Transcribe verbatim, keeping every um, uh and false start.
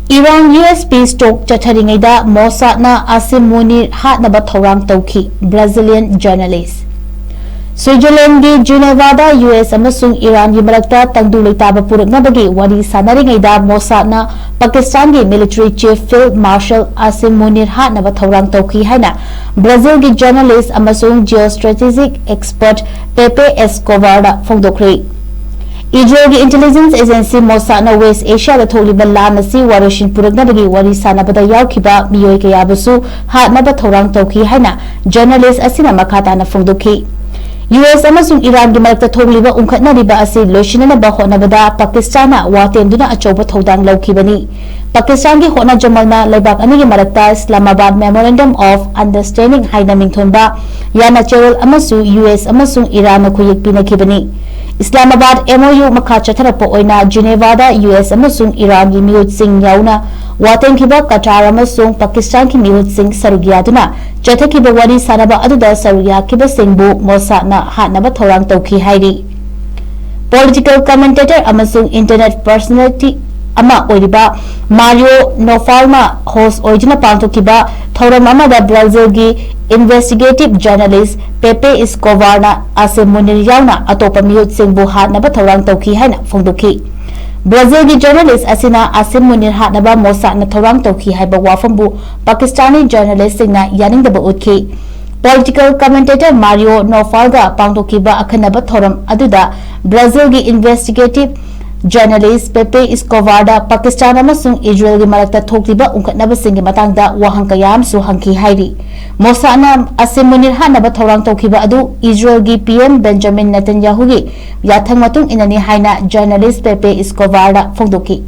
Iran U S P stock ꯆꯠꯊꯔꯤꯉꯩꯗ ꯃꯣꯁꯥꯗꯅ ꯑꯁꯤꯝ ꯃꯨꯅꯤꯔ ꯍꯥꯠꯅꯕ ꯊꯧꯔꯥꯡ ꯇꯧꯈꯤ꯫ ꯕ꯭ꯔꯥꯖꯤꯂꯤꯌꯟ ꯖꯔꯅꯦꯂꯤꯁ꯫ ꯁ꯭ꯋꯤꯖꯔꯂꯦꯟꯒꯤ ꯖꯤꯅꯦꯚꯥꯗ ꯌꯨ ꯑꯦꯁ ꯑꯃꯁꯨꯡ ꯏꯔꯥꯟꯒꯤ ꯃꯔꯛꯇ ꯇꯪꯗꯨ ꯂꯩꯇꯥꯕ ꯄꯨꯔꯛꯅꯕꯒꯤ ꯋꯥꯔꯤ ꯁꯥꯟꯅꯔꯤꯉꯩꯗ ꯃꯣꯁꯥꯗꯅ ꯄꯥꯀꯤꯁꯇꯥꯟꯒꯤ ꯃꯤꯂꯤꯇꯔꯤ ꯆꯤꯐ ꯐꯤꯜꯗ ꯃꯥꯔꯁꯜ ꯑꯁꯤꯝ ꯃꯨꯅꯤꯔ ꯍꯥꯠꯅꯕ ꯊꯧꯔꯥꯡ ꯇꯧꯈꯤ ꯍꯥꯏꯅ ꯕ꯭ꯔꯥꯖꯤꯜꯒꯤ ꯖꯔꯅꯦꯂꯤꯁ ꯑꯃꯁꯨꯡ Jio ꯁ꯭ꯇ꯭ꯔꯦꯇꯦꯖꯤꯛ expert ꯄꯦꯄꯦ ꯑꯦꯁꯀꯣꯕꯥꯔꯗ ꯐꯣꯡꯗꯣꯛꯈ꯭ꯔꯦ꯫ ꯏꯖꯔꯦꯜꯒꯤ intelligence agency ꯃꯣꯁꯥꯗꯅ west ꯑꯦꯁꯤꯌꯥꯗ ꯊꯣꯛꯂꯤꯕ ꯂꯥꯟ ꯑꯁꯤ ꯋꯥꯔꯣꯏꯁꯤꯟ ꯄꯨꯔꯛꯅꯕꯒꯤ ꯋꯥꯔꯤ ꯁꯥꯟꯅꯕꯗ ꯌꯥꯎꯈꯤꯕ ꯃꯤꯑꯣꯏ ꯀꯌꯥꯕꯨꯁꯨ ꯍꯥꯠꯅꯕ ꯊꯧꯔꯥꯡ ꯇꯧꯈꯤ ꯍꯥꯏꯅ ꯖꯔꯅꯦꯂꯤꯁ ꯑꯁꯤꯅ ꯃꯈꯥ ꯇꯥꯅ ꯐꯣꯡꯗꯣꯛꯈꯤ꯫ ꯌꯨ ꯑꯦꯁ ꯑꯃꯁꯨꯡ ꯏꯔꯥꯟꯒꯤ ꯃꯔꯛꯇ ꯊꯣꯛꯂꯤꯕ ꯎꯪꯈꯠꯅꯔꯤꯕ ꯑꯁꯤ ꯂꯣꯏꯁꯤꯟꯅꯅꯕ ꯍꯣꯠꯅꯕꯗ ꯄꯥꯀꯤꯁꯇꯥꯟꯅ ꯋꯥꯇꯦꯝꯗꯨꯅ ꯑꯆꯧꯕ ꯊꯧꯗꯥꯡ ꯂꯧꯈꯤꯕꯅꯤ꯫ ꯄꯥꯀꯤꯁꯇꯥꯟꯒꯤ ꯍꯣꯠꯅꯖꯃꯜꯅ ꯂꯩꯕꯥꯛ ꯑꯅꯤꯒꯤ ꯃꯔꯛꯇ ꯏꯁꯂꯥꯃꯥꯕꯥꯗ Memorandum of Understanding ꯍꯥꯏꯅ ꯃꯤꯡꯊꯣꯟꯕ ꯌꯥꯅꯆꯦꯔꯣꯜ ꯑꯃꯁꯨ ꯌꯨ ꯑꯦꯁ ꯑꯃꯁꯨꯡ ꯏꯔꯥꯟꯅ ꯈꯨꯌꯦꯛ ꯄꯤꯅꯈꯤꯕꯅꯤ꯫ ꯏꯁꯂꯥꯃꯥꯕꯥꯗ ꯑꯦꯝ ꯑꯣ ꯌꯨ ꯃꯈꯥ ꯆꯠꯊꯔꯛꯄ ꯑꯣꯏꯅ ꯖꯤꯅꯦꯚꯥꯗ ꯌꯨ ꯑꯦꯁ ꯑꯃꯁꯨꯡ ꯏꯔꯥꯟꯒꯤ ꯃꯤꯍꯨꯠꯁꯤꯡ ꯌꯥꯎꯅ ꯋꯥꯇꯦꯝꯈꯤꯕ ꯀꯇꯥꯔ ꯑꯃꯁꯨꯡ ꯄꯥꯀꯤꯁꯇꯥꯟꯒꯤ ꯃꯤꯍꯨꯠꯁꯤꯡ ꯁꯔꯨꯛ ꯌꯥꯗꯨꯅ ꯆꯠꯊꯈꯤꯕ ꯋꯥꯔꯤ ꯁꯥꯟꯅꯕ ꯑꯗꯨꯗ ꯁꯔꯨꯛ ꯌꯥꯈꯤꯕꯁꯤꯡꯕꯨ ꯃꯣꯁꯥꯗꯅ ꯍꯥꯠꯅꯕ ꯊꯧꯔꯥꯡ ꯇꯧꯈꯤ ꯍꯥꯏꯔꯤ꯫ ꯄꯣꯂꯤꯇꯤꯀꯦꯜ ꯀꯃꯦꯟꯇꯦꯇꯔ ꯑꯃꯁꯨꯡ ꯏꯟꯇꯔꯅꯦꯠ ꯄꯔꯁꯣꯅꯦꯂꯤꯇꯤ ꯑꯃ ꯑꯣꯏꯔꯤꯕ ꯃꯥꯔꯤꯑꯣ ꯅꯣꯐꯥꯜꯅ ꯍꯣꯁ ꯑꯣꯏꯗꯨꯅ ꯄꯥꯡꯊꯣꯛꯈꯤꯕ ꯊꯧꯔꯝ ꯑꯃꯗ ꯕ꯭ꯔꯥꯖꯤꯜꯒꯤ ꯏꯟꯚꯦꯁꯇꯤꯒꯦꯇꯤꯚ ꯖꯔꯅꯦꯂꯤꯁ ꯄꯦꯄꯦ ꯏꯁꯀꯣꯕꯥꯔꯅ ꯑꯁꯤꯝ ꯃꯨꯅꯤꯔ ꯌꯥꯎꯅ ꯑꯇꯣꯞꯄ ꯃꯤꯍꯨꯠꯁꯤꯡꯕꯨ ꯍꯥꯠꯅꯕ ꯊꯧꯔꯥꯡ ꯇꯧꯈꯤ ꯍꯥꯏꯅ ꯐꯣꯡꯗꯣꯛꯈꯤ꯫ ꯕ꯭ꯔꯥꯖꯤꯜꯒꯤ ꯖꯔꯅꯦꯂꯤꯁ ꯑꯁꯤꯅ ꯑꯁꯤꯝ ꯃꯨꯅꯤꯔ ꯍꯥꯠꯅꯕ ꯃꯣꯁꯥꯗꯅ ꯊꯧꯔꯥꯡ ꯇꯧꯈꯤ ꯍꯥꯏꯕ ꯋꯥꯐꯝꯕꯨ ꯄꯥꯀꯤꯁꯇꯥꯅꯤ ꯖꯔꯅꯦꯂꯤꯁꯁꯤꯡꯅ ꯌꯥꯅꯤꯡꯗꯕ ꯎꯠꯈꯤ꯫ ꯄꯣꯂꯤꯇꯤꯀꯦꯜ ꯀꯃꯦꯟꯇꯦꯇꯔ ꯃꯥꯔꯤꯑꯣ ꯅꯣꯐꯥꯜꯒ ꯄꯥꯡꯊꯣꯛꯈꯤꯕ ꯑꯈꯟꯅꯕ ꯊꯧꯔꯝ ꯑꯗꯨꯗ ꯕ꯭ꯔꯥꯖꯤꯜꯒꯤ ꯏꯟꯚꯦꯁꯇꯤꯒꯦꯇꯤꯚ ꯖꯔꯅꯦꯂꯤꯁ ꯄꯦꯄꯦ ꯏꯁꯀꯣꯕꯥꯔꯗ ꯄꯥꯀꯤꯁꯇꯥꯟ ꯑꯃꯁꯨꯡ ꯏꯖꯔꯦꯜꯒꯤ ꯃꯔꯛꯇ ꯊꯣꯛꯂꯤꯕ ꯎꯪꯈꯠꯅꯕꯁꯤꯡꯒꯤ ꯃꯇꯥꯡꯗ ꯋꯥꯍꯪ ꯀꯌꯥ ꯑꯃꯁꯨ ꯍꯪꯈꯤ ꯍꯥꯏꯔꯤ꯫ ꯃꯣꯁꯥꯗꯅ ꯑꯁꯤꯝ ꯃꯨꯅꯤꯔ ꯍꯥꯠꯅꯕ ꯊꯧꯔꯥꯡ ꯇꯧꯈꯤꯕ ꯑꯗꯨ ꯏꯖꯔꯦꯜꯒꯤ ꯄꯤ ꯑꯦꯝ ꯕꯦꯟꯖꯥꯃꯤꯟ ꯅꯦꯇꯟꯌꯥꯍꯨꯒꯤ ꯌꯥꯊꯪ ꯃꯇꯨꯡ ꯏꯟꯅꯅꯤ ꯍꯥꯏꯅ ꯖꯔꯅꯦꯂꯤꯁ ꯄꯦꯄꯦ ꯏꯁꯀꯣꯕꯥꯔꯗ ꯐꯣꯡꯗꯣꯛꯈꯤ꯫